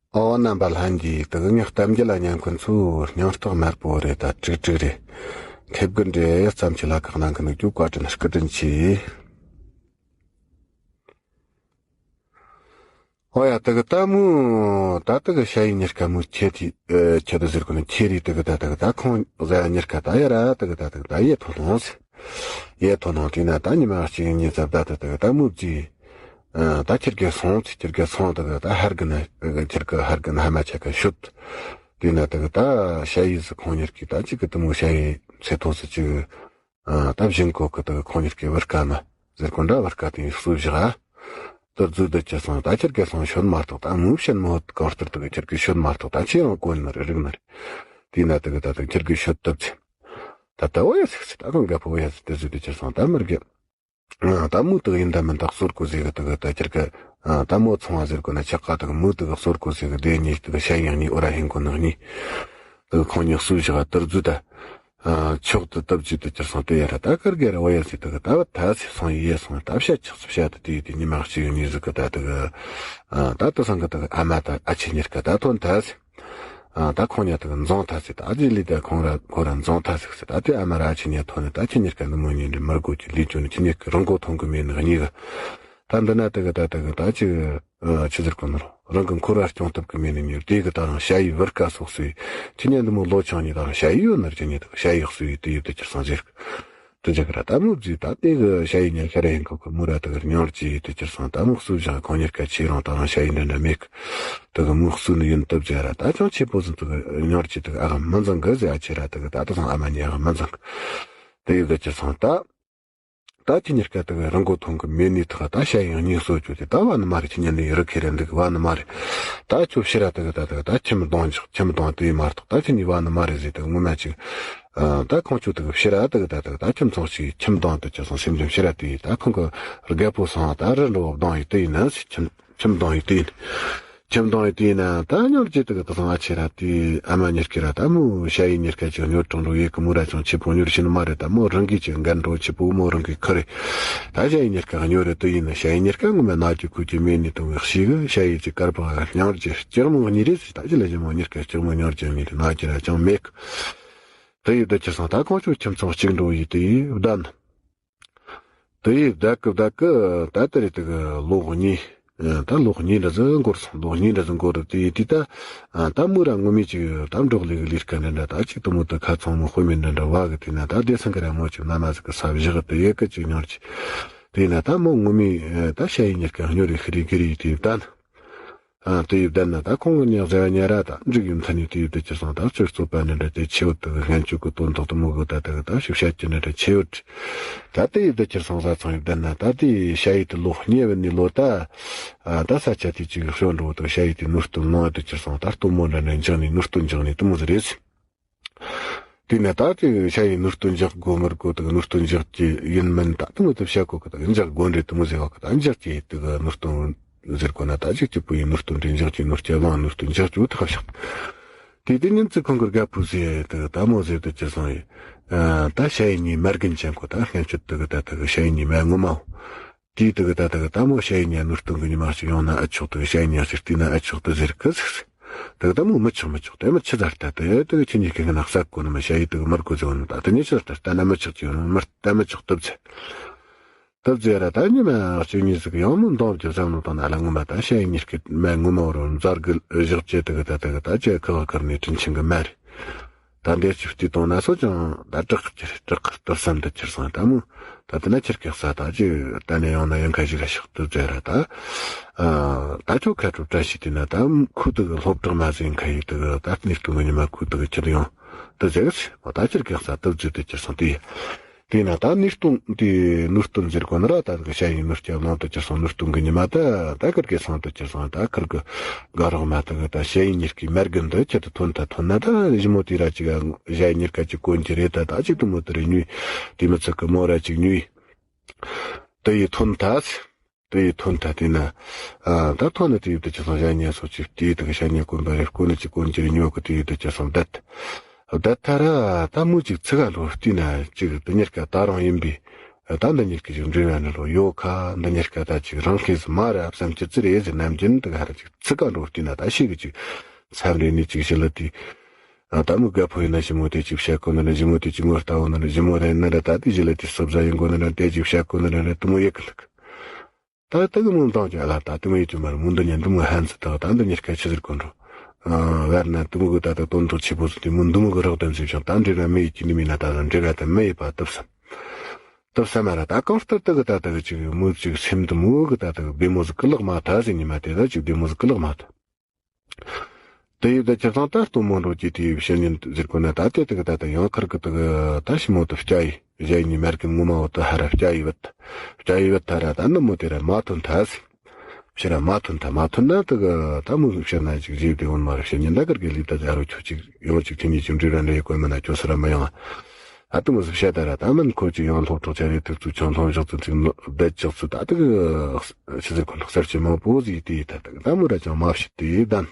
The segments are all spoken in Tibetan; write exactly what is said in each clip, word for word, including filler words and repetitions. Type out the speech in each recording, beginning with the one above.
ཨོ་རྣམ་པ་ལྷན་རྒྱས། དེ་གི་ངའི་གཏམ་རྒྱུད་ལ་ཉན་མཁན་ཚོ་སྙིང་སྟོབས་དམར་པོ་རེད། ད་ཀྲིག་ཀྲིག་རེད། མཁས་དགུ་འདྲེ་བརྩམས་ཆོས་ལ་ཁག་གནང་གི་འདུག་རྒྱུ་བཀའ་དྲིན་སྐུ་དྲིན་ཆེ། ཨོ་ཡ། དེ་གི་ད་མོ་ད་དེ་གི་ཞ་ཡི་གཉེར་ཁ་མོ་ཁྱེད་དེ་ཨེ་ཁྱེད་དེ་ཟེར་གོ་ནི་ཁྱེད་རེད། དེ་གི་ད་དེ་གི་ད་ཁོང་ཟ་ཡ་གཉེར་ཁ་ད་ཡ་ར། དེ་གི་ད་དེ་གི་ད་ཡེ་ཐོ་ལོང་ཟེར། ཡེ་ཐོ་ནང་དེ་ན་ད་ཉི་མ་གཅིག་གཉིས་ཙམ་ད་དེ་དེ་གི་ད་མོ་བརྫིས། ཨ་ད་ཁྱེད་ཀྱི་སོང་ཚེ་ཁྱེད་ཀྱི་སོང་དེ་གི་ད་ཧར་གི་ན་ཁྱེད་ཀྱི་ཧར་གི་ན་ཧ་མ་ཆ་གི་ཤོད། དེ་ན་དེ་གི་ད་ཞ་ཡི་ཟི་ཁོང་གཉེར་གི་ད་ཅིག་གི་དེ་མོ་ཞ་ཡི་ཚེ་ཐོ་སི་ཅིག་ཨ་ད་བཞིན་གོ་གི་དེ་གི་ཁོང་གཉེར་གི་བུར་ཀ་མ་ཟེར་གོ་འདྲ་བུར་ཀ་དེ་གསོ་བཞག་དེ་རྫུ་དེ་ཁྱེད་སོང་ད་ཁྱེད་ཀྱི་སོང་ཤོད་མ་གཏོགས་ད་མོ་བཤད་མོ་གང་ལྟར་དེ་གི་ཁྱེད་ཀྱི་ཤོད་མ་གཏོགས་ད་ཅི་ཡང་གོ་ནི་རེད་རིག་ནི་རེད། དེ་ན་དེ་གི་ད་དེ་ཁྱེད་ཀྱི་ཤོད་ཐུབ་ཚེ། ད་ལྟ་བ་ཡ་ཟིག་ཟིག་ད་གང་ག་པོ་ཡ་ཟིག་དེ་ཟིག་དེ་ཁྱེད་སོང་ད་མི་རྒན། ཨ་ད་མོ་དག་ཡིན་ད་མིན་ད་གསོར་གོ་ཟིག་གི་དག་ད་ཁྱེར་གི། ཨ་ད་མོ་ཚོང་བ་ཟེར་གོ་ན་ཆག་ག་དག་མོ་དག་གསོར་གོ་ཟིག་གི་དེ་གཉིས་དག་ཤ་ཡང་གཉིས་ཨོ་ར་ཧེང་གོ་ནག་གཉིས། དག་ཁོང་གཉིས་གསོས་བཞག་དུར་རྫུ་ད། ཨ་ཆོག་ཏུ་སྟབས་ཀྱིས་དུ་ཁྱེར་སོང་དེ་ཡ་ར་ད་ཀར་གེ་ར་བ་ཡ་ཟིག་དག་ད་བ་ད་ཟིག་སོང་ཡི་ཡ་སོང་ད་བཤད་ཆག་ཚུ་བཤད་དུ་དེ་ཡི་དེ་ཉི་མ་གཅིག་གཉིས་ཟིག་གི་ད་དག་ཨ་ད་དུ་སང་གི་དག་ཨ་མ་ད་ཨ་ཆེ་གཉེར་གི་ད་ཐོན་ད་ཟིག་ཨ་ད་ཁོང་ཉ་དག་འཛོང་ཐ་སི་ད་ཨ་ཅི་ལི་ད་ཁོང་ར་ཁོ་ར་འཛོང་ཐ་སི་སི་ད་དེ་ཨ་མ་ར་ཨ་ཆི་ཉ་ཐོ་ནི་ད་ཁྱི་ཉེར་ཀ་འདི་མོ་ཉིན་འདྲི་མར་གོ་ཅི་ལི་ཅུ་ནི་ཁྱི་ཉེར་ཀ་རང་གོ་ཐོང་གི་མེད་ནི་གཉིས་གི། ད་འདི་ན་དག་ད་དག་ད་ཅི་ཨ་ཆི་ཟེར་གོ་ནོ་རང་གི་འཁོར་བ་སྐྱོང་ཐུབ་གི་མེད་ནི་ཉིར་དེ་གི་ད་རང་ཞ་ཡི་བུར་ཀ་སོགས་སི་ཁྱི་ཉ་འདི་མོ་ལོ་ཆང་ཉི་ད་རང་ཞ་ཡི་ཡོད་ནར་ཁྱི་ཉ་དག་ཞ་ཡི་སུ་ཡི་དེ་ཡི་དེ་ཁྱེར་སང་ཟེར། དུ་འཇག་ར་ད་མུ་ཛི་ད་དེ་གི་ཤ་ཡི་ཉེ་ཤ་ར་ཡིན་ཁོ་གི་མུ་ར་དེ་གི་ཉོར་ཅི་དེ་ཁྱེར་སོང་ད་མུ་སུ་བཞག་ཁོང་ཉེར་ཀ་ཆེ་རང་ད་རང་ཤ་ཡི་འདྲ་འདྲ་མེད་གི། དེ་གི་མུ་སུ་ནི་ཡིན་སྟབས་ཟེར་ར་ད་ཅང་ཆེ་པོ་ཟིན་དེ་གི་ཉོར་ཅི་དེ་གི་ཨ་ག་མི་འཛང་གི་ཟེར་ཨ་ཆེ་ར་དེ་གི་ད་དེ་སང་ཨ་མ་ཉེ་ཨ་ག་མི་འཛང་གི། དེ་ཡི་དེ་ཁྱེར་སོང་ད། ད་ཁྱི་ཉེར་ཀ་དེ་གི་རང་གོ་ཐོང་གི་མེད་ནི་ཐག་ད་ཤ་ཡི་གཉིས་སོ་ཅུ་དེ་ད་བ་ནི་མ་རེད། ཁྱི་ཉན་ནི་རི་ཁེ་རེ་འདི་གི་བ་ནི་མ་རེད། ད་ཁྱོད་ཕྱི་ར་དེ་གི་ད་དེ་གི་ད་ཁྱིམ་གདོང་འཇོག་ཁྱིམ་གདོང་དེ་མ་གཏོགས་ད་ཁྱི་ཉི་བ་ནི་མ་རེད་ཟེར་དེ་གི་ངོ་མ་ཅིག་ཨ་ད་ཁོང་ཆོ་དེ་གི་ཕྱི་ར་དེ་གི་ད་དེ་གི་ད་ཁྱིམ་ཚང་ཞིག་ཁྱིམ་གདོང་དེ་ཁྱེར་སོང་སེམས་ཅན་ཕྱི་ར་དེ་ད་ཁོང་གི་རྒད་པོ་སང་ད་རི་འགྲོ་བ་གདོང་ཡི་དེ་ཡིན་ན་ཟེར་ཁྱིམ་ཁྱིམ་གདོང་ཡི་དེ་ཡིན། ཁྱིམ་གདོང་ཡི་དེ་ཡིན་ན་ད་ཉོར་ཅི་དེ་གི་དེ་སང་ཨ་ཆེ་ར་དེ་ཨ་མ་ཉེར་ཀི་ར་ད་མོ་ཤ་ཡི་ཉེར་ཀ་ཅིག་ཉོར་གྲོང་རོ་ཡེ་གི་མོ་ར་ཅང་ཆེ་པོ་ཉོར་ཤི་ནི་མ་རེད། ད་མོ་རང་གི་ཅིག་འགན་འགྲོ་ཆེ་པོ་མོ་རང་གི་ཁུ་རེད། ད་ཤ་ཡི་ཉེར་ཀ་ཉོར་རེ་དེ་ཡིན་ན་ཤ་ཡི་ཉེར་ཀ་ངོ་མ་ན་ཅི་ཁུ་ཅི་མེད་ནི་དང་བའི་ཤི་གི་ཤ་ཡི་ཅིག་དཀར་པོ་ཉོར་ཅི་ལྕགས་མོ་གཉིས་རེད་ཟེར། ད་ཅི་ལ་ཅི་མོ་ཉེར་ཀ་ལྕགས་མོ་ཉོར་ཅི་མེད་དེ་ན་ཅི་ར་ཅང་མེད་གི། དེ་ཡི་དེ་ཁྱེར་སོང་ད་ཁོང་ཆོ་ཁྱིམ་ཚང་གཅིག་འགྲོ་ཡི་དེ་ཡི་བདན། དེ་ཡི་བདག་གི་བདག་གི་ད་ལྟ་རེད་དེ་གི་ལོ་གཉིས། ད་ལོ་གཉིས་འདྲ་ཟིག་འགོར་སོང་། ལོ་གཉིས་འདྲ་ཟིག་འགོར་རེད་དེ་ཡི་དེ་ད་ད་མོ་ར་ངོ་མི་ཅིག་ད་འབྲོག་ལས་གི་ལས་ཀ་འདྲ་འདྲ་ད་ཅིག་དུ་མོ་དུ་ཁ་ཚང་མོ་དཔེ་མེད་འདྲ་འདྲ་བ་གི་དེ་ན་ད་དེ་སང་གི་ར་མོ་ཅིག་མནའ་མ་ཟིག་གི་ས་བཞག་དེ་ཡི་གི་ཅིག་ཉོར་ཅི། དེ་ན་ད་མོ་ངོ་མི་ད་ཤ་ཡི་ཉེར་ཀ་ཉོ་རེ་ཤི་རེ་གི་རེ་ཡི་དེ་ད་ན། ཨ་དེ་ཡི་བདེན་ན་ད་ཁོང་གི་ཉག་ཟེར་བ་ཉ་ར་ད་འཇིག་ཡུམ་ཐ་ནི་དེ་ཡི་བདེ་ཁྱེར་སོང་ད་ཚོད་རྩོད་པ་འདི་འདྲ་དེ་ཆེ་བོ་དེ་གི་སྔན་ཆུ་གི་དོན་དག་དུ་མོ་གི་ད་དེ་གི་ད་ཤུགས་བཤད་ཀྱི་འདི་འདྲ་ཆེ་བོ་ད་དེ་ཡི་བདེ་ཁྱེར་སོང་ས་ཚང་ཡི་བདེན་ན་ད་དེ་ཤ་ཡི་དེ་ལོ་གཉིས་བུད་ནི་ལོ་ད་ཨ་ད་ས་ཆ་དེ་ཅིག་ཤོར་འགྲོ་དེ་ཤ་ཡི་དེ་ནུར་སྟོན་ནང་བདེ་ཁྱེར་སོང་ད་སྟོན་མོ་འདྲ་ནས་འཇག་ནི་ནུར་སྟོན་འཇག་ནི་དུ་མོ་ཟེར་རེད། དེ་ནས་ད་དེ་ཤ་ཡི་ནུར་སྟོན་འཇག་དགོས་མི་དགོས་དེ་ནུར་སྟོན་འཇག་གི་ཡིན་མིན་ད་དུ་མོ་དེ་བཤད་གོ་གི་ད་འཇག་དགོས་རེད་དུ་མོ་ཟེར་བ་གི་ད་འཇག་གི་དེ་གི་ནུར་སྟོན་ཟེར་གོ་ན་ད་ཅིག་གཅིག་པུ་ཡིན་ནུར་སྟོན་རེད། འཇག་གི་ནུར་སྐྱ་བང་ནུར་སྟོན་འཇག་གི་འུ་ཐག་བཞག་དེ་དེ་ཉིན་ཙི་ཁོང་གི་རྒད་པོ་ཟེར་དེ་ད་མོ་ཟེར་དེ་ཅི་སོང་ཡི། ད་ཤ་ཡི་ཉི་མ་རྒན་ཅན་གོ་ད་སྔན་ཆད་དེ་གི་ད་དེ་གི་ཤ་ཡི་ཉི་མ་ངོ་མ། དེའི་དེ་གི་ད་དེ་གི་ད་མོ་ཤ་ཡི་ཉི་ནུར་སྟོན་གི་ཉི་མ་ཞིག་ཡོང་ན་ཨ་ཆོག་དེ་གི་ཤ་ཡི་ཉི་ཞིག་བལྟས་ན་ཨ་ཆོག་དེ་ཟེར་གི་ཟིག་དེ་གི་ད་མོ་མི་ཆོག་མི་ཆོག་དེ་མི་ཆི་ཟར་ད་དེ་དེ་གི་ཁྱི་ཉི་གི་ང་ན་ས་གོ་ནི་མ་ཤ་ཡི་དེ་གི་མར་གོ་ཟེར་བ་ནི་ད་དེ་ཉི་ཆི་ཟར་ད་ལྟ་ན་མི་ཆོག་ཅི་ཡོང་ནི་མར་ད་མི་ཆོག་དུབ་ཟེར། དུབ་ཟེར་ར་ད་ཉི་མ་གཅིག་གཉིས་ཟིག་ཡང་མི་འདང་རྒྱུ་བཟང་ནོ་དང་ན་ལ་ངོ་མ་ད་ཤ་ཡི་ཉི་སྐད་མ་ངོ་མ་བོ་རོ་མཛར་གི་བཞག་ཅེ་དེ་གི་ད་དེ་གི་ད་ཅེ་ཁི་ལ་ཁར་ནི་དྲིན་ཆེན་གི་མ་རེད། ད་འདས་ཅིག་བལྟས་བཏང་ན་སོ་ཅང་ད་དྲག་ཁྱེར་དྲག་ཏུ་བསམ་དུ་ཁྱེར་སོང་ད་མོ། ད་དེ་ན་ཁྱེར་ཀྱག་ས་ད་ཅི་ད་ནས་ཡང་ན་ཡང་ཁ་ཞིག་ལ་ཤོག་ཏུ་ཟེར་ར་ད། ཨ་ད་ཁྱོད་ཁ་གྲུབ་བཀྲ་ཤིས་དེ་ན་ད་ཁུ་དུ་གི་སློབ་གྲོགས་མ་ཟིན་ཁ་ཡི་དུ་གི་ད་ནི་སྟོན་གི་ཉི་མ་ཁུ་དུ་གི་ཁྱེར་ཡོང་དུ་ཟེར་གི་ད་ཁྱེར་ཀྱག་ས་ཏུ་ཟེར་དུ་ཁྱེར་སོང་དེ། དེས་ན་ད་ནུས་སྟོན་དེ་ནུས་སྟོན་ཟེར་གོ་ན་ར་ད་གི་ཤ་ཡི་ནུས་སྐྱབས་ལོང་དུ་གྱུར་སོང་། ནུས་སྟོན་གི་ཉི་མ་ད་ད་ཁིར་གི་སང་དུ་གྱུར་སོང་། ད་ཁིར་གི་དགའ་རོགས་མ་ད་གི་ད་ཤ་ཡི་ཉི་སྐྱིད་མར་གི་འདི་ཁྱེད་དུ་ཐོན་ད་ཐོན་ན་ད་ཞི་མོ་དེ་ར་ཅིག་ཤ་ཡི་ཉི་སྐྱིད་ཅིག་གོན་གྱི་རེད། ད་ད་ཅིག་དུ་མོ་དེ་རེ་ཉུས་དེ་མི་ཚིག་གི་མོ་ར་ཅིག་ཉུས་དེ་ཡི་ཐོན་ད། དེ་ཡི་ཐོན་ཐ་དེ་ན། ཨ་ད་ཐོན་ནི་དེ་ཡི་དུ་ཅི་སོང་ཞ་ཉེ་སོ་ཅིག་དེ་ཡི་དུ་ཞ་ཉེ་དཀོན་པ་རེ་དཀོན་ནི་ཅི་དཀོན་ཅི་རེ་ཉོ་གི་དེ་ཡི་དུ་ཅི་སོང་བསྡད། བསྡད་ཐ་ར་ད་མོ་ཅིག་ཚི་ག་ལོ་བལྟས་ན་ཅིག་དུ་ཉེར་ཀ་ད་རང་ཡིན་པའི་ ད་འདི་གཉིས་ཀྱི་ཅིག་འབྲེལ་བ་ནི་ལོ་ཡོད་ཁ། འདི་གཉིས་ཀ་ད་ཅིག་རང་ཤེས་སུ་མ་རེད་བསམ་གྱི་ཙི་རེད་ཟེར། ནམ་རྒྱུན་དུ་ཧ་ར་ཅིག་ཚིག་ཀ་འགྲོ་བལྟས་ན་ད་ཤེས་གི་ཅིག་མཚམས་རེ་ནས་ཅིག་ཞི་ལི་དེ། ཨ། ད་མོ་རྒད་པོ་ཡིན་ན་ཞི་མོ་དེ་ཅིག་བཤད་གོ་ནི་རེད། ཞི་མོ་དེ་ཅིག་ངོ་ལྟ་བོ་ནི་རེད། ཞི་མོ་རེད་ན་ར་ད་དེ་ཞི་ལི་དེ་སོབ་ཟ་ཡིན་གོ་ནི་རེད། དེ་ཅིག་བཤད་གོ་ནི་རེད། དེ་མོ་ཡེ་གི་འདུག་ད་དེ་གི་མོ་མདང་ཅིག་ཨ་ལ་ད་དེ་མོ་ཡེ་ཅུ་མ་རེད། མོ་འདི་ཉན་འདི་མོ་ཧན་ཙི་ད་ད་འདི་ཉེར་ཁ་ཆི་ཟེར་གོ་འགྲོ། ཨ། བར་ན་དེ་མོ་གི་ད་ད་དོན་དག་ཆེ་པོ་ཟིག་དེ་མོ་འདི་མོ་གི་རག་དོན་ཟིག་བྱུང་། ད་འདྲེ་ར་མི་ཡེ་གི་ནི་མིན་ན་ད་འདྲེ་ར་ད་མི་ཡེ་པ་དུབ་སམ། དུབ་སམ་མ་ར་ད་གང་ལྟར་དེ་གི་ད་ད་གི་ཅིག་མོ་ཅིག་སེམས་དེ་མོ་གི་ད་ད་གི་བདེ་མོ་ཟིག་གི་ལག་མ་ཐལ་ཟིག་ཉི་མ་དེ་ད་ཅིག་བདེ་མོ་ཟིག་གི་ལག་མ་ཐལ། དེ་ཡི་ད་ཁྱེད་ཚང་ད་སྟོན་མོ་འགྲོ་གི་དེ་བཤད་ཉན་ཟེར་གོ་ན་ད་དེ་དེ་གི་ད་ད་ཡང་ཁར་གི་དེ་གི་ད་ཞི་མོ་དེ་སྐྱ་ཡི་གཞན་ཉི་མར་གི་ངོ་མ་བོ་དེ་ཧ་ར་སྐྱ་ཡི་བུད། སྐྱ་ཡི་བུད་ཐ་ར་ད་ནི་མོ་དེ་ར་མ་ཐོན་ཐལ་ཟིག་ཕྱིར་ར་མ་ཐོན་ཐལ། མ་ཐོན་ན་དེ་གི་ད་མོ་བཤད་ན་ཅིག་བཞེས་དེ་འོན་མ་ར་བཤད་ཉན་ད་གར་གི་ལི་ད་ད་རོ་ཁྱོད་ཅིག་ཡང་ཅིག་ཁྱེད་གཉིས་ཀྱི་འབྲེལ་བ་འདྲ་ཡི་གོ་མིན་ན་ཁྱོད་སུ་ར་མི་ཡོང་། ཨ། དེ་མོ་ཟིག་བཤད་ད་ར་ད་མིན་ཁོ་ཅིག་ཡང་སློབ་གྲོགས་ཆ་རེ་ཐུག་ཚུལ་ཆང་འཐུང་བཞག་ཚུལ་ཅིག་བསྡད་བཞག་ཚུལ་ད་དེ་གི་ཆི་ཟེར་གོ་འདུག་གསར་བྱེད་མང་པོ་ཟིག་དེ་ཡི་ད་དེ་གི་ད་མོ་ར་ཅང་མ་བཤད་དེ་ཡི་ད་ནི།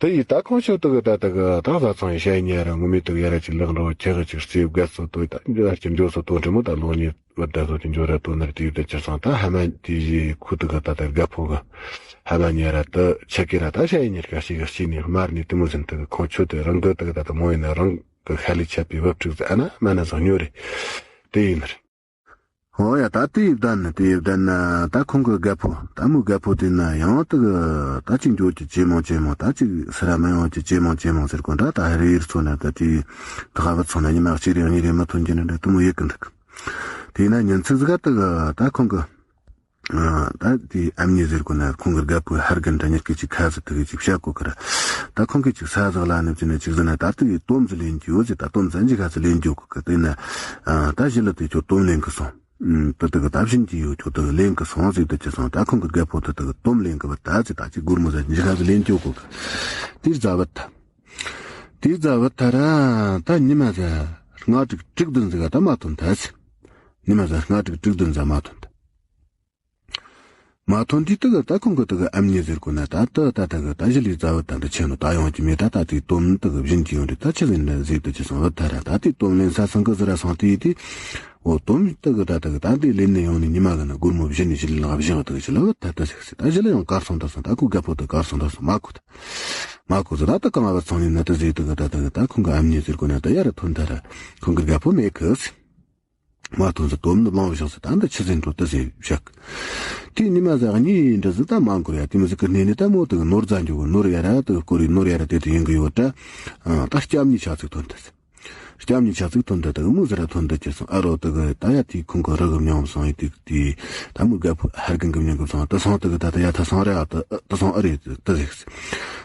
དེ་ཡི་ད་ཁོང་ཆོ་དེ་གི་ད་དེ་གི་ད་བཟའ་ཚང་ཡི་ཤ་ཡི་ཉལ་ར་ངོ་མི་དེ་གི་ཡ་ར་ཅིག་ལག་འགྲོ་ཁྱེད་གི་ཅིག་རྩེ་བརྒལ་ཚོ་དོ་ད་འགྱོ་ཅིག་འགྱོ་ཚོ་དོ་འདྲི་མོ་ད་ལོ་གཉིས་བར་ད་ཚོ་ཅིག་འགྱོ་ར་དོ་ནར་དེ་ཡི་ད་ཅི་སོང་ད་ཧ་མ་དེ་ཡི་ཁུ་དེ་གི་ད་ད་རྒད་པོ་གི་ཧ་མ་ཉལ་ར་དེ་ཆེ་གི་ར་ད་ཤ་ཡི་ཉལ་ག་ཤི་གི་ཤི་ནི་མར་ནི་དེ་མོ་ཟིན་དེ་གི་ཁོང་ཆོ་དེ་རང་གི་དེ་གི་ད་ད་མོ་ཡིན་ན་རང་གི་ཁ་ལི་ཆད་པའི་བབ་ཕྲུག་ཟ་ཨ་ན་མ་ན་ཟ་ཉོ་རེ་དེ་ཡིན་ནར། ཨོ་ཡ། ད་དེ་ཡི་བདན་ནི་དེ་ཡི་བདན་ན་ད་ཁོང་གི་རྒད་པོ་ད་མོའི་རྒད་པོ་དེ་ན་ཡང་དེ་གི་ད་ཅིག་འགྱོ་ཅི་ཇེ་མང་ཇེ་མང་ད་ཅིག་སི་ར་མི་ཡོང་ཅི་ཇེ་མང་ཇེ་མང་ཟེར་གོ་འདྲ། ད་ཧ་རི་ཡིར་ཚོ་ན་ད་དེ་ད་ཧ་བ་ཚོ་ན་ཉི་མ་གཅིག་རེ་གཉིས་རེ་མ་ཐོན་གྱི་ནི་འདྲ་དེ་མོ་ཡེ་གི་འདུག་དེ་ན་ཉིན་ཚིག་ཟིག་ག་དེ་གི་ད་ཁོང་གི་ཨ་ད་དེ་ཨ་མྱེས་ཟེར་གོ་ན་ཁོང་གི་རྒད་པོ་ཧར་གི་འདྲ་ཉེར་གི་ཅིག་ཁ་ཟིག་དེ་གི་ཅིག་བཤད་གོ་གི་ར། ད་ཁོང་གི་ཅིག་ས་ཟིག་ལ་ནི་ཅི་ནི་ཅིག་ཟིག་ན་ད་དེ་གི་དོམ་ཟིག་ལེན་རྒྱུ་ཡོད་ཟེར། ད་དོམ་ཟིག་འཇིག་ཁ་ཟིག་ལེན་རྒྱུ་གོ་གི་དེ་ན་ཨ་ད་ཞི་ལི་དེ་ཁྱོད་དོམ་ལེན་གི་སོང་། ཨུམ། དེ་དེ་གི་ད་བྱིན་གྱི་ཡོད། ཁྱོད་དེ་གི་ལེན་གི་སོང་ཟིག་དེ་ཅི་སོང་། ད་ཁོང་གི་རྒད་པོ་དེ་དེ་གི་དོམ་ལེན་གི་བུད་ད་ཟིག་ད་ཅིག་སྒོར་མོ་ཟིག་འཇིག་ཁ་ཟིག་ལེན་རྒྱུ་གོ་གི། དེ་རྫ་བུད་ད། དེ་རྫ་བུད་ད་ར་ད་ཉི་མ་ཟིག་ལྔ་དྲུག་དྲུག་བདུན་ཟིག་ག་ད་མ་ཐོན་ཐལ་ཟིག་ཉི་མ་ཟིག་ལྔ་དྲུག་དྲུག་བདུན་ཟིག་མ་ཐོན་ཐལ། མ་ཐོན་དུས་དེ་གི་ད་ཁོང་གི་དེ་གི་ཨ་མྱེས་ཟེར་གོ་ན་ད་ད་ད་ད་གི་ད་ཞི་ལི་རྫ་བུད་ད་འདི་ཆེ་ནོ་ད་ཡོང་གི་མེད། ད་ད་དེ་དོམ་དེ་གི་བྱིན་གྱི་ཡོད་འདྲི་ད་ཆི་ཟིག་འདྲ་ཟིག་དེ་ཅི་སོང་བུད་ད་ར་ད་དེ་དོམ་ལེན་ས་སང་གི་ཟི་ར་སང་དེ་དེ་འོ་དོམ་དེ་གི་ད་ད་གི་ད་དེ་ལེན་ནས་ཡོང་ནས་ཉི་མ་གི་ན་སྒོར་མོ་བྱིན་ནས་ཞི་ལི་ལག་བྱིན་དེ་གི་ཞི་ལི་བུད་ད་ད་ཟིག་ཟིག་ད་ཞི་ལི་ཡང་གར་སོང་ད་སོང་ད་ཁོ་རྒད་པོ་དེ་གར་སོང་ད་སོང་མ་གོ་ད་མ་གོ་ཟི་ད་ད་གང་བུད་སོང་ནས་ན་དེ་ཟིག་དེ་གི་ད་ད་གི་ད་ཁོང་གི་ཨ་མྱེས་ཟེར་གོ་ན་ད་ཡ་ར་ཐོན་ད་ར་ཁོང་གི་རྒད་པོ་མེད་གི་ཟིག་མ་ཐོན་ཟེར། དོམ་ནི་བླངས་བཞག་ཟེར། ད་འདི་ཆི་ཟིག་འགྲོ་ད་ཟེར་བཞག་དེ་ཉི་མ་ཟིག་གཉིས་འདྲ་ཟིག་ད་མ་འགོར་ཡ་དེ་མོ་ཟིག་གི་སྣེ་ནས་ད་མོ་དེ་གི་ནོར་རྫ་འགྱོ་གི་ནོར་ཡ་ར་དེ་གི་སྐོར་རི་ནོར་ཡ་ར་དེ་དེ་ཡིན་གི་ཡོད་ད། ཨ། ད་སྐྱབས་གཉིས་ཆ་ཚིག་ཐོན་ད་ཟེར། སྐྱབས་གཉིས་ཆ་ཚིག་ཐོན་ད་དེ་གི་མོ་ཟི་ར་ཐོན་ད་ཅི་སོང་ཨ་རོ་དེ་གི་ད་ཡ་དེ་ཁོང་གི་རི་གི་མྱོང་སོང་ཡི་དེ་དེ་ད་མོ་རྒད་པོ་ཧར་གི་གི་མྱོང་གི་སོང་ད་སོང་དེ་གི་ད་ད་ཡ་ད་སོང་རེད་ཨ་ད་ད་སོང་ཨ་རེད་ད་ཟེར།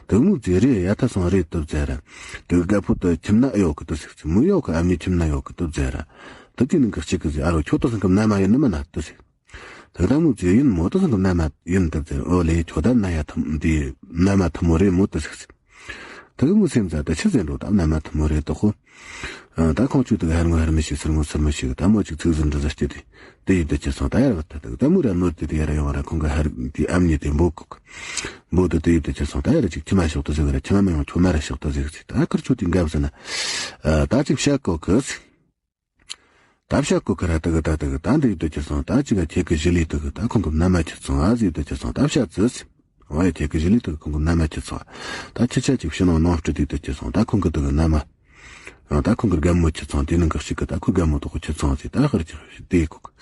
དེ་གི་མོ་ཟི་རེད་ཡ་ད་སོང་རེད་ད་ཟེར་ར། དེ་གི་རྒད་པོ་ད་ཁྱིམ་ན་ཨེ་ཡོད་གི་ད་ཟེར། མོ་ཡོད་གི་ཨ་མྱེས་ཁྱིམ་ན་ཡོད་གི་ད་ཟེར་ར། ད་དེ་ནི་འགག་ཅིག་གི་ཟེར། ཨ་རོ་ཁྱོད་ད་སང་གི་མནའ་མ་ཡིན་ནི་མིན་ན་ད་ཟེར། ད་གི་ད་མོ་ཟེར་ཡིན་མོ་ད་སང་གི་མནའ་མ་ཡིན་ད་ཟེར། ཨོ་ལེ་ཁྱོད་ད་མནའ་ཡ་ཐུ་དེ་མནའ་མ་ཐུ་མོ་རེད་མོ་ད་ཟེར། ད་གི་མོ་སེམས་ཟ་ད་ཆི་ཟེར་འགྲོ་ད་མནའ་མ་ཐུ་མོ་རེད་ད་ཁོ། ཨ། ད་ཁོང་ཆོས་ད་གི་ཧར་ངོ་ཧར་མི་ཞིག་ཚུར་ངོ་ཚུར་མི་ཞིག་ད་མོ་ཅིག་ཚིག་ཟིན་འདྲ་ཟ་སྟེ་དེ་དེ་ཡིན་ད་ཅི་སོང་ད་ཡར་བ་ད་ད་གི་ད་མོ་ར་ནོར་དེ་དེ་ཡར་ཡོང་བ་ར་ཁོང་གི་ཧར་དེ་ཨ་མྱེས་དེ་འབོད་གོ་གི། འབོད་དེ་དེ་ཡིན་ད་ཅི་སོང་ད་ཡར་ཅིག་ཁྱིམ་མ་ཤོག་ད་ཟེར་གི་ར་ཁྱིམ་མ་མི་ཡོང་ཁྱོད་མ་ར་ཤོག་ད་ཟེར་གི་ད་ཁིར་ཆོ་དེ་འགབ་ཟེར་ན། ཨ། ད་ཅིག་བཤད་གོ་གི་ཟེར། ད་བཤད་གོ་གི་ར་ད་གི་ད་ད་གི་ད་འདི་ཡི་དུ་ཁྱེར་སོང་། ད་ཅི་ག་ཁྱེད་ཀྱི་ཞི་ལི་ད་གི་ད་ཁོང་གི་མནའ་མ་ཁྱེར་སོང་ཨ་ཟི་ཡི་དུ་ཁྱེར་སོང་། ད་བཤད་ཙི་ཟི། ཨོ་ཡ་ཁྱེད་ཀྱི་ཞི་ལི་ད་གི་ཁོང་གི་མནའ་མ་ཁྱེར་སོང་། ད་ཁྱེད་ཆ་ཅིག་ཕྱི་ནང་ནང་སྤྲི་དུ་ཁྱེར་སོང་། ད་ཁོང་གི་ད་གི་མནའ་མ། ཨ། ད་ཁོང་གི་རྒན་མོ་ཁྱེར་སོང་། དེ་ནང་གི་ཞིག་གི་ད་ཁོའི་རྒན་མོ་ད་གི་ཁྱེར་སོང་ཟི། ད་ཧར་ཅིག་དེ་གོ་གི།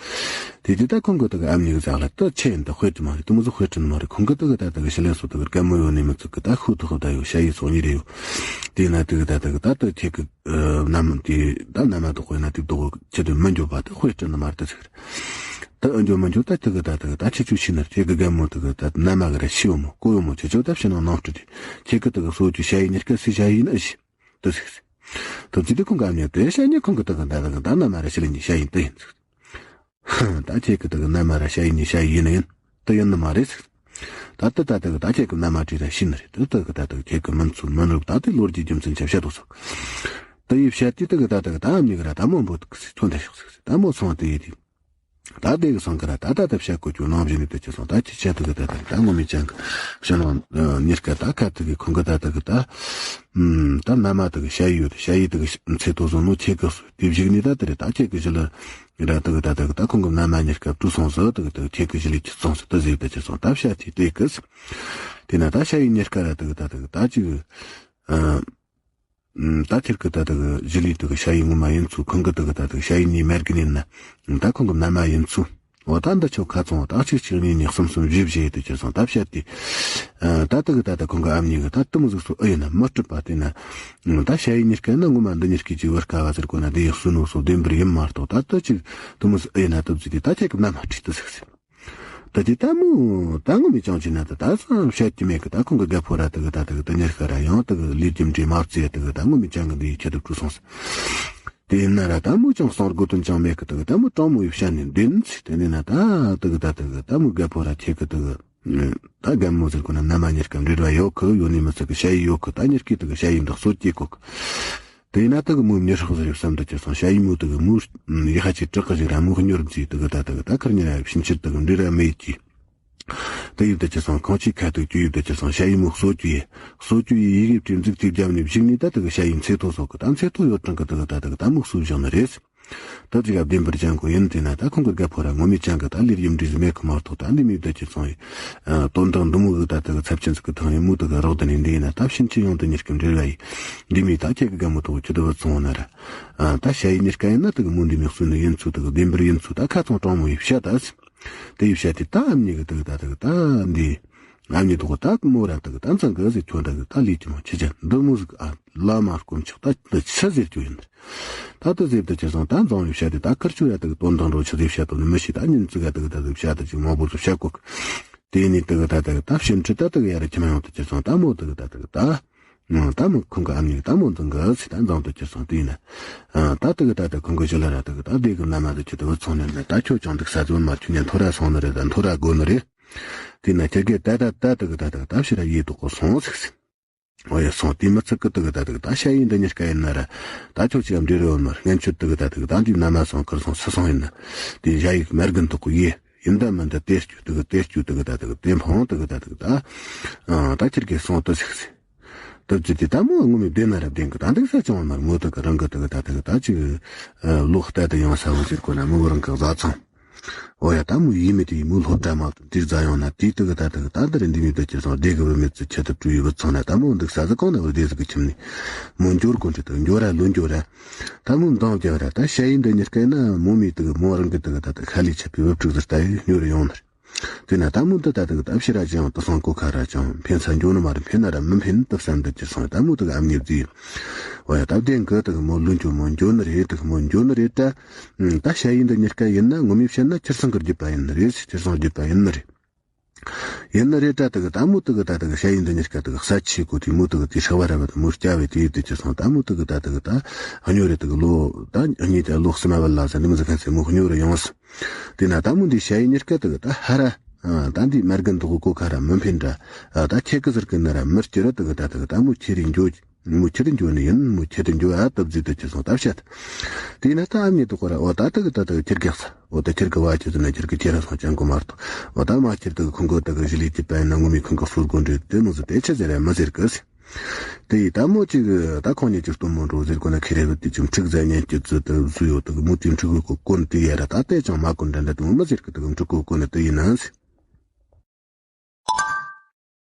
དེ་དུས་ད་ཁོང་གི་ད་གི་ཨ་མྱེས་གི་ཟག་ལ་ད་ཆེ་ཡིན་ད་དཔེ་དྲི་མ་རེད། དུ་མོ་ཟི་དཔེ་དྲི་མ་རེད། ཁོང་གི་ད་གི་ད་ད་གི་ཞི་ལི་སོ་ད་གི་རྒན་མོ་ཡོད་ནི་མི་ཚུགས་གི། ད་ཤུ་ད་གི་ད་ཡོད་ཤ་ཡི་སོ་གཉིས་རེ་ཡོད། དེ་ན་ད་གི་ད་ད་གི་ད་ད་ཁྱེད་གི་ཨ། མནའ་མ་དེ་ད་མནའ་མ་དེ་དཔེར་ན་དེ་དོ་ཁྱེད་དུ་མི་འགྱོ་བ་དེ་དཔེ་སྤྲད་ནི་མ་རེད་ད་ཟེར། ད་ཨ་འགྱོ་མི་འགྱོ་ད་དེ་གི་ད་དེ་གི་ད་ཁྱེད་ཆོས་ཤི་ནར་ཁྱེད་གི་རྒན་མོ་དེ་གི་ད་མནའ་མ་གི་ར་ཤི་ཡོད་མོ་ཀོ་ཡོད་མོ་ཁྱེད་ཆོ་ད་ཕྱི་ནང་ནང་སྤྲོད་དེ་ཁྱེད་གི་དེ་གི་སོ་ཆུ་ཤ་ཡི་ཉེར་སྐད་སི་ཤ་ཡི་ན་ཤི་ད་ཟེར། ད་ཅི་དེ་ཁོང་གི་ཨ་མྱེས་དེ་ཤ་ཉེ་ཁོང་གི་དེ་གི་ད་དེ་གི་ད་མནའ་མ་ར་ཤི་ལ་ཉི་ཤ་ཡིན་ད་ཡིན་ཟེར། ད་ཁྱེད་ཀྱི་ད་གི་མནའ་མ་ར་ཤ་ཡི་ཉི་ཤ་ཡི་ཡིན་ན་ཡིན། ད་ཡིན་ནི་མ་རེད་ཟེར། ད་ད་ད་ད་གི་ད་ཁྱེད་ཀྱི་མནའ་མ་བྲིས་ར་ཤི་ནི་རེད། ད་ད་གི་ད་ད་གི་ཁྱེད་ཀྱི་མིན་ཚུལ་མིན་རུབ་ད་དེ་ལོ་རྒྱུས་རྒྱུ་མཚན་ཆ་བཤད་དོ་སོགས། ད་ཡི་བཤད་དེ་ད་གི་ད་ད་གི་ད་མྱི་གི་ར་ད་མོ་འབོད་གི་ཚོན་ད་ཤོག་ཟེར། ད་མོ་སོང་དེ་ཡི་དེ། ད་དེ་གི་སོང་གི་ར་ད་ད་ད་བཤད་གོ་ཁྱོད་ནང་བཞིན་ནི་ད་ཁྱེད་སོང་ད་ཁྱེད་ཆ་ད་གི་ད་ད་གི་ད་ངོ་མི་ཅང་གི་ཕྱི་ནང་ཉེར་སྐད་ད་ཁ་ད་གི་ཁོང་གི་ད་ད་གི་ད། ཨུམ། ད་མནའ་མ་དེ་གི་ཞ་ཡི་ཡོད། ཞ་ཡི་དེ་གི་ཚེ་ཐོ་བཟོ་ནོ་ཁྱེད་ཀི་སུ་དེ་བཞུགས་ནི་ད་དེ་རེད། ད་ཁྱེད་ཀི་ཞི་ལི་ར་དེ་གི་ད་དེ་གི་ད་ཁོང་གི་མནའ་མ་གཉིས་ཀ་བྲོས་སོང་ཟིག་དེ་གི་དེ་ཁྱེད་ཀི་ཞི་ལི་ཁྱེད་སོང་ཟིག་ད་ཟིག་ད་ཁྱེད་སོང་། ད་བཤད་དེ་དེ་ཀི་སུ་དེ་ན་ད་ཞ་ཡི་གཉིས་ཀ་ར་དེ་གི་ད་དེ་གི་ད་ཅིག་ཨ། ད་ཁྱེད་ཀི་ད་དེ་གི་ཞི་ལི་དེ་གི་ཞ་ཡི་ངོ་མ་ཡིན་ཚུལ། ཁོང་གི་དེ་གི་ད་དེ་གི་ཞ་ཡི་ནི་མེར་གི་ནི་ན་ད་ཁོང་གི་མནའ་མ་ཡིན་ཚུལ། འོ་ད་འདི་ཆོ་ཁ་ཚོང་ད་གཅིག་གཅིག་གཉིས་གཉིས་གསུམ་གསུམ་བཞི་བཞི་དེ་ཁྱེད་སོང་། ད་བཤད་དེ། ཨ། ད་དེ་གི་ད་ད་ཁོང་གི་ཨ་མྱེས་གི་ད་དེ་མོ་ཟིག་སོ་ཨེ་ཡིན་ན་མི་སྤྲད་པ་དེ་ན། ད་ཞ་ཡི་གཉིས་ཀ་ན་ངོ་མ་འདི་གཉིས་ཀའི་ཅིག་བར་དཀའ་བ་ཟེར་གོ་ན་དེ་ཡག་སུ་ནོ་སོ་བདེན་པར་ཡིན་མ་གཏོགས། ད་དེ་ཅིག་དེ་མོ་ཟིག་ཨེ་ཡིན་ན་དེ་ཟིག་དེ་ད་ཁྱེད་ཀི་མནའ་མ་ཁྲིད་དེ་ཟིག་ཟེར། ད་དེ་ལྟ་མོ་ད་ངོ་མི་ཅང་ཅི་ན་ད་ད་སང་བཤད་ཀྱི་མེད་གི། ད་ཁོང་གི་རྒད་པོ་ར་དེ་གི་ད་དེ་གི་དེ་གཉིས་ཀ་ར་ཡང་དེ་གི་ལས་རྒྱུ་འབྲས་མ་བརྩིས་དེ་གི་ད་ངོ་མི་ཅང་གི་འདི་ཡི་ཁྱེད་དེ་བྲོས་སོང་ཟིག་དེ་ཡིན་ན་ར་ད་མོ་ཅང་གསང་དགོས་དོན་ཅང་མེད་གི། དེ་གི་ད་མོ་དྲང་མོ་ཡི་བཤད་ནས་འདི་ནི་ཟིག་དེ་ནི་ན་ད་དེ་གི་ད་དེ་གི་ད་མོ་རྒད་པོ་ར་ཁྱེད་གི་དེ་གི་ད་རྒན་མོ་ཟེར་གོ་ན་མནའ་མ་གཉིས་ཀ་འབྲེལ་བ་ཡོད་གི། ཡོད་ནི་མི་ཚད་གི་ཞ་ཡི་ཡོད་གི། ད་གཉིས་ཀས་དེ་གི་ཞ་ཡི་འདི་གསོད་ཀྱི་གོ་གི། དེ་ཡིན་ན་དེ་གི་མོ་མྱི་ཧྲག་ཟེར་བསམ་དུ་ཁྱེད་སོང་། ཞ་ཡི་མོ་དེ་གི་མོ་ཡི་ཧ་ཅིག་དྲག་གི་ཞིག་ར་མོ་ཧ་ཉོར་མཛེས་དེ་གི་ད་དེ་གི་ད་ཁར་ཉེ་ར་ཕྱིན་ཆད་དེ་གི་འབྲེལ་ར་མེད་ཀྱི། དེ་ཡིབ་དེ་ཁྱེད་སོང་། གང་ཅི་ཁ་ཐུག་ཅུ་ཡིབ་དེ་ཁྱེད་སོང་། ཞ་ཡི་མོ་གསོད་རྒྱུ་ཡི་གསོད་རྒྱུ་ཡི་ཡི་གེ་བྲིས་འཛུགས་དེ་རྒྱབ་ནས་བཞུགས་ནས་ད་དེ་གི་ཞ་ཡི་ཚེ་ཐོ་སོགས་གི་ད་ཚེ་ཐོ་ཡོད་གྲང་གི་དེ་གི་ད་དེ་གི་ད་མོ་གསོད་བཞག་ནི་རེད། ད་ཅིག་ཨ་བདེན་པར་ཅང་གོ་ཡིན་དེ་ན་ད་ཁོང་གི་རྒད་པོ་ར་ངོ་མི་ཅང་གི་ད་ལས་རྒྱུ་འབྲས་ཟིག་མེད་གི་མ་གཏོགས། ད་འདི་མི་བདག་ཁྱེད་སོང་ཡི་དོན་དག་འདི་མོ་གི་ད་དེ་གི་ཚབས་ཆེན་ཟིག་གི་ཐང་ཡི་མོ་དེ་གི་རོགས་དེ་ནས་འདི་ཡིན་ན་ད་ཕྱིན་ཆད་ཡང་དེ་གཉིས་ཀ་འབྲེལ་བ་ཡི་འདི་མི་ད་ཁྱེད་གི་རྒན་མོ་ཐོག་ཁྱོད་དེ་བུད་སོང་ན་ར། ཨ། ད་ཞ་ཡི་གཉིས་ཀ་ཡིན་ན་དེ་གི་མོ་འདི་མི་གསོད་ནི་ཡིན་ཚུལ་དེ་གི་བདེན་པར་ཡིན་ཚུལ་ད་ཁ་ཚང་དྲང་མོ་ཡི་བཤད་ད་ཟིག་དེ་ཡི་བཤད་དེ་ད་ཨ་མྱེས་གི་དེ་གི་ད་དེ་གི་ད་འདི། ཨ་མྱེས་དེ་གི་ད་མོ་ར་དེ་གི་ད་འཛང་གི་ཟིག་ཁྱོད་འདྲ་གི་ད་ལས་ཀྱི་མོ་ཁྱེད་ཅག་འདི་མོ་ཟིག་ཨ་བླ་མ་དཀོན་མཆོག་ད་འདི་ཆི་ཟེར་རྒྱུ་ཡིན། ད་དེ་ཟེར་དེ་ཁྱེད་སོང་ད་འཛང་ཡི་བཤད་དེ་ད་ཁར་ཆུ་ཡ་དེ་གི་དོན་དང་འགྲོ་ཆི་ཟིག་བཤད་དོ་ནི་མི་ཤེས། ད་ཉིན་ཙི་ག་དེ་གི་ད་དེ་བཤད་དེ་ཅིག་མང་པོ་ཟིག་བཤད་གོ་གི། དེ་ནས་དེ་གི་ད་དེ་གི་ད་ཕྱིན་ཆད་ད་དེ་གི་ཡ་ར་ཁྱིམ་ཡོང་དེ་ཁྱེད་སོང་ད་མོ་དེ་གི་ད་དེ་གི་ད། ཨང་། ད་མོ་ཁོང་གི་ཨ་མྱེས་ད་མོ་འཛང་གི་ཟིག་ད་འཛང་དུ་ཁྱེད་སོང་དེ་ཡིན་ན། ཨང་། ད་དེ་གི་ད་ད་ཁོང་གི་ཞི་ལི་ར་དེ་གི་ད་དེ་གི་མནའ་མ་དེ་ཁྱེད་དེ་བུད་སོང་ནས་ན་ད་ཁྱོད་ཀྱང་འདུག་ས་ཟོན་མ་ཁྱོད་ཉན་ཐོ་ར་སོང་ནི་རེད། ད་ཐོ་ར་དགོས་ནི་རེད། དེ་ན་ཁྱེད་ཀྱི་ད་ད་ད་དེ་གི་ད་དེ་གི་ད་ཕྱི་ར་ཡེ་དོག་གོ་སོང་ཟིག་ཟིག་འོ་ཡ་སོང་། དེ་མི་ཚིག་གི་དེ་གི་ད་དེ་གི་ད་ཞ་ཡི་འདི་གཉིས་ཀ་ཡིན་ན་ར་ད་ཁྱོད་ཅིག་འབྲེལ་རོ་མར་ངན་ཆོད་དེ་གི་ད་དེ་གི་ད་འདི་མནའ་མ་སོང་ཁར་སོང་སུ་སོང་ཡིན་ན་དེ་ཞ་ཡི་མེར་གི་འདུག་གོ་ཡེ། ཡིན་ད་མིན་ད་དེ་སྐྱུ་དེ་གི་དེ་སྐྱུ་དེ་གི་ད་དེ་གི་དེ་འཕང་དེ་གི་ད་དེ་གི་ད། ཨང་། ད་ཁྱེད་ཀྱི་སོང་དུ་ཟིག་ཟིག་དུ་བརྩིས་ཏེ་ད་མོ་ངོ་མི་བདེན་ན་རབ་བདེན་གི་ད་འདུག་ས་ཅང་མར་མོ་དེ་གི་རང་གི་དེ་གི་ད་དེ་གི་ད་ཅིག་ཨ། ལོག་ལྟ་དེ་ཡང་ས་བོ་ཟེར་གོ་ན་མོ་རང་གི་བཟའ་ཚང་། འོ་ཡ་ད་མོ་ཡིན་མི་དེ་ཡིན་མོ་སློབ་གྲྭ་མ་དེ་རྫ་ཡོང་ན་དེ་དེ་གི་ད་དེ་གི་ད་འདི་རེད། འདི་མི་དེ་ཁྱེད་སོང་བདེ་གི་བུད་མེད་ཚོ་ཁྱེད་དུ་བྲོས་ཡི་བུད་སོང་ན་ད་མོ་འདུག་ས་ཟིག་གང་ན་བུད་བདེ་ཟིག་གི་ཁྱིམ་ནས་མོ་འགྱོ་དགོས་འདྲི་དུ་འགྱོ་ར་ལོ་འགྱོ་ར། ད་མོ་འདང་རྒྱག་ར་ད་ཞ་ཡི་འདི་གཉིས་ཀ་ཡིན་ན་མོ་མི་དེ་གི་མོ་རང་གི་དེ་གི་ད་དེ་ཁ་ལས་ཆད་པའི་བུ་ཕྲུག་ཟིག་ལྟ་ཡི་ཉོ་རུ་ཡོང་ནི་རེད། དེ་ན་ད་མོ་འདི་ད་དེ་གི་ད་ཕྱི་ར་ཅང་དུ་སོང་གོ་ཁ་ར་ཅང་ཕན་ས་འགྱོ་ནི་མ་རེད། ཕན་ན་ར་མི་ཕན་འདུག་བསམ་འདི་ཅི་སོང་། ད་མོ་དེ་གི་ཨ་མྱེས་བརྫིས། འོ་ཡ་ད་བདེན་གི་དེ་གི་མོ་ལོ་འགྱོ་མོ་འགྱོ་ནི་རེད། དེ་གི་མོ་འགྱོ་ནི་རེད་ད། ད་ཞ་ཡི་འདི་གཉིས་ཀ་ཡིན་ན་ངོ་མས་བཤད་ན་ཁྱེད་སོང་གི་རྒྱུད་པ་ཡིན་ནི་རེད། ཁྱེད་སོང་རྒྱུད་པ་ཡིན་ནི་རེད། ཡིན་ནི་རེད་ད། དེ་གི་ད་མོ་དེ་གི་ད་དེ་གི་ཞ་ཡི་འདི་གཉིས་ཀ་དེ་གི་ས་ཆེ་གོ་དེ་མོ་དེ་གི་དེ་ཧྲ་བ་ར་བ་དེ་མོ་སྐྱ་བའི་དེ་ཡི་དེ་ཅི་སོང་། ད་མོ་དེ་གི་ད་དེ་གི་ད་ཨ་ཉོ་རེད། དེ་གི་ལོ་ད་ཨ་ཉེ་དེ་ལོ་སི་མ་བ་ལ་ཟ་འདི་མོ་ཟ་མཁན་ཚེ་མོ་ཨ་ཉོ་རུ་ཡོང་སི། དེ་ན་ད་མོ་འདི་ཞ་ཡི་གཉིས་ཀ་དེ་གི་ད་ཧ་ར། ཨ། ད་འདི་མར་གི་འདུག་གོ་ཁ་ར་མི་ཕན་འདྲ། ཨ། ད་ཁྱེད་ཀི་ཟེར་གི་ན་ར་མི་སྐྱུར་ར་དེ་གི་ད་དེ་གི་ད་མོ་ཁྱེད་རིང་འགྱོ། མོ་ཁྱེད་རིང་འགྱོ་ནི་ཡིན། མོ་ཁྱེད་རིང་འགྱོ་ཨ་ཏབ་ཟིག་དེ་ཅི་སོང་ད་བཤད། དེ་ན་ད་ཨ་མྱེས་དེ་གོ་ར་འོ་ད་དེ་གི་ད་དེ་གི་ཁྱེད་རྒྱག་ས་འོ་ད་ཁྱེད་གི་བ་ཁྱེད་ཟེར་ན་ཁྱེད་གི་ཁྱེད་ར་སོང་ཅང་གོ་མ་གཏོགས། འོ་ད་མ་ཁྱེད་དེ་གི་ཁོང་གི་ད་གི་ཞི་ལི་ཅི་པ་ཡིན་ན་ངོ་མས་ཁོང་གི་སུར་གོ་འདྲེ་དེ་མོ་ཟིག་དེ་ཆི་ཟེར་ར་མི་ཟེར་གི་ཟེར། དེ་ཡི་ད་མོ་ཅིག་ད་ཁོང་གཉིས་ཀྱི་སྟོན་མོ་འགྲོ་ཟེར་གོ་ན་ཁེ་རེ་བུ་དེ་ཅིག་འཁྲུག་ཟ་ཉན་གྱི་ཙི་ད་བཟོ་ཡོད་དེ་གི་མོ་དེ་འཁྲུག་གི་གོ་གོ་ནི་དེ་ཡ་ར་ད་དེ་ཅང་མ་གོ་འདྲ་འདྲ་དེ་མོ་མི་ཟེར་གི་དེ་གི་འཁྲུག་གི་གོ་ནི་དེ་ཡིན་ན་ཟེར།